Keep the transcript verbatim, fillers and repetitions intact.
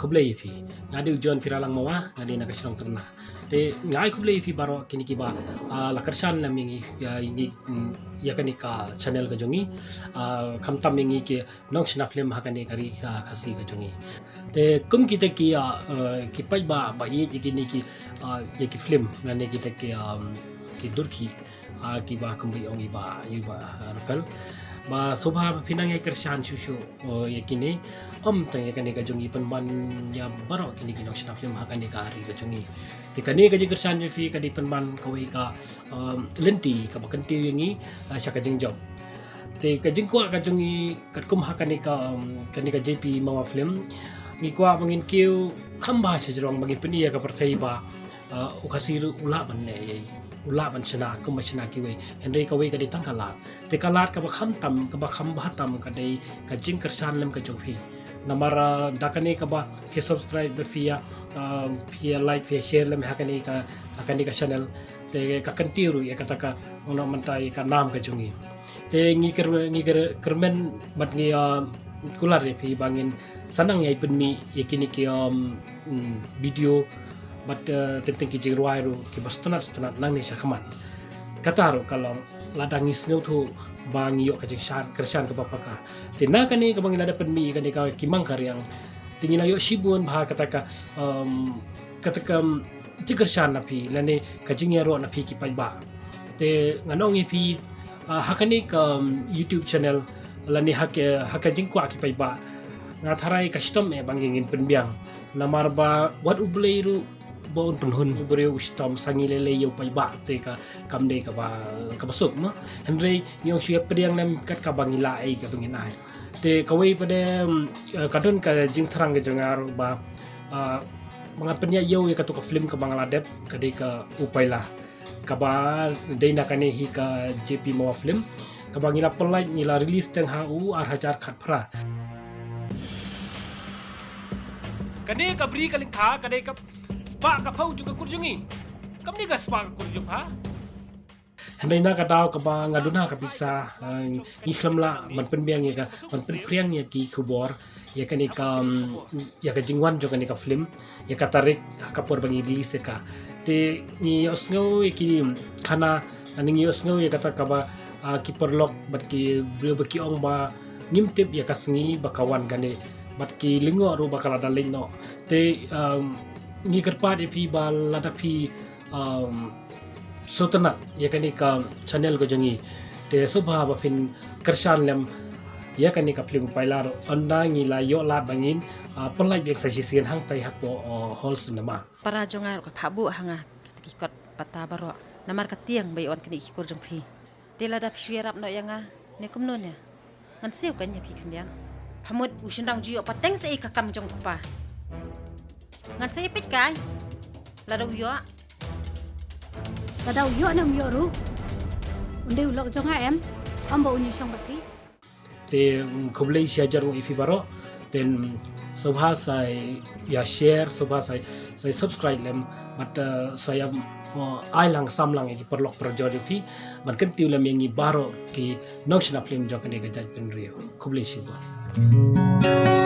Khublei ïa phi. Nga dei u John Phiralang Mawa, nga dei na ka shnong Tyrna. Te nga ai khublei ïa phi baroh kine kiba, ah, la kyrshan lem ïa ngi, ïa ngi, mm, ïa kane ka channel ka jong ngi. Ah, khamtam ïa ngi ki nongshna film ha kane ka ri, ah, Khasi ka jong ngi. Te kum kita ki, ah, eh, ki paidbah ba ïeit ïa kine ki, ah, ïa ki film lane kita ki, um, ki durkhih, ah, kiba kum ba ong i Bah, i Bah, ah, Rafael. Ba sngewbha ba phin nang ïa kyrshan shuh shuh, oh, ïa kine. Ym tang ïa kane ka jong ngi, pynban ïa baroh kine ki nongshna film ha kane ka ri ka jong ngi. Te kane ka jingkyrshan jong phi ka dei pynban kawei ka, um, lynti kaba kyntiew ïa ngi, ah, sha ka jingjop. Te ka jingkwah ka jong ngi katkum ha kane ka, um, kane ka J P Mawa Film, ngi kwah ba ngin kiew kham bha sha jrong, ba ngin pyni ïa ka pyrthei ba, uh, u Khasi ruh u lah ban leh ïa, u lah ban shna kumba shna kiwei. Hynrei kawei ka dei tang ka lad. Te ka lad kaba khamtam, kaba kham bha tam ka dei ka jingkyrshan lem ka jong phi. Namar, uh, da kane kaba phi subscribe, ba phi ïa, uh, phi ïa like, phi ïa share lem ha kane ka, ha kane ka channel. Te ka kyntiew ruh ïa kata ka, ong noh mynta, ïa ka nam ka jong ngi. Te ngi kyr-, ngi kyr-, kyrmen bad ngi, ah, kular ïa phi ba ngin sa nang ïai pynmih ïa kine ki, um, mm, video bad, eh, teng teng ki jingrwai ruh kiba sngewtynnat sngewtynnat nangne shakhmat. Kata ruh ka long lada ngi sngewthuh ba ngi ïoh ka jingkyrshan kaba paka. Te na kane kaba ngi la dep pynmih ïa kane ka Ki Mang Ka Riang, te ngi la ïoh shibun bha kata ka, um, kata ka, um, jingkyrshan na phi lane ka jingïaroh na phi ki paidbah. Te ngan ong ïa phi, ah, ha kane ka, um, YouTube channel lane ha ka, ha ka jingkwah ki paidbah, nga tharai ka shitom eh ba ngin pynbiang. Namar ba wat U Blei ruh ba un pynhun, u briew u shitom, sa ngi lei lei ïa u paidbah te ka kam dei kaba, kaba suk mo. Hynrei ngi ong shu ïa pdiang lem kat kaba ngi lah, eh, kaba ngin ai. Te kawei pat de, um, eh, ka don ka jingthrang ka jong nga ruh ba, ah, ba ngan pynïaid ïa u ïa katu ka film kaba nga la dep, ka dei ka U Paila, kaba dei na kane hi ka J P Mawa Film, kaba ngi la pynlait, ngi la release teng ha u ar hajar khatphra. Kane ka bri ka lyngkha ka dei ka spah ka phew jong ka kur jong ngi. Kam dei ka spah ka kur jong pha. Hynrei na ka daw kaba nga duna ka pisa, eh, ngi khlem lah ban pynbiang ïa ka, ban pynphriang ïa ki khubor ïa kane ka, mm, ïa ka jingwan jong kane ka film, ïa ka tarik, ha ka por ba ngi release ïa ka. Te ngi ïohsngew ïa ki khana, ngi ïohsngew ïa kata kaba, ah, ki paralok bad ki briew ba ki ong ba ngim tip ïa ka sngi ba ka wan kane, bad ki lyngngoh ruh ba ka la da leit noh. Te, um, ngi kyrpad ïa phi ba lada phi, um, sngewtynnat ïa kane ka channel ka jong ngi, te sngewbha ba phin kyrshan lem ïa kane ka film Paila ruh, ynda ngi la ïoh lad ba ngin, ah, pynlait biang sa shisien hangtai hapoh, oh, hall cinema. Para jong nga ruh ka phah buh ha nga kita ki kot pata baroh namar ka tieng ba ïa wan kane ki kur jong phi. Te lada phi shu ïarap noh ïa nga ne kumno ne? Ngan siew kan ïa phi khyndiat. Pha mut u shynrang ju ïoh pateng sa ei ka kam jong u kpa. Ngan sa ïa peit kai lada u ïoh. Lada u ïoh ne um ïoh ruh, un dei u lok jong nga em, ym ba un ïashong bad phi. Te, mm, khublei shihajar nguh ïa phi baroh. Te, mm, sngewbha sa ïa share, sngewbha sa, sa subscribe lem, bad, eh, sa ïa, eh, ai lang sam lang ïa ki paralok parajor jong phi ban kyntiew lem ïa ngi baroh ki nongshna film jong kane ka jaitbynriew. Khublei shibun.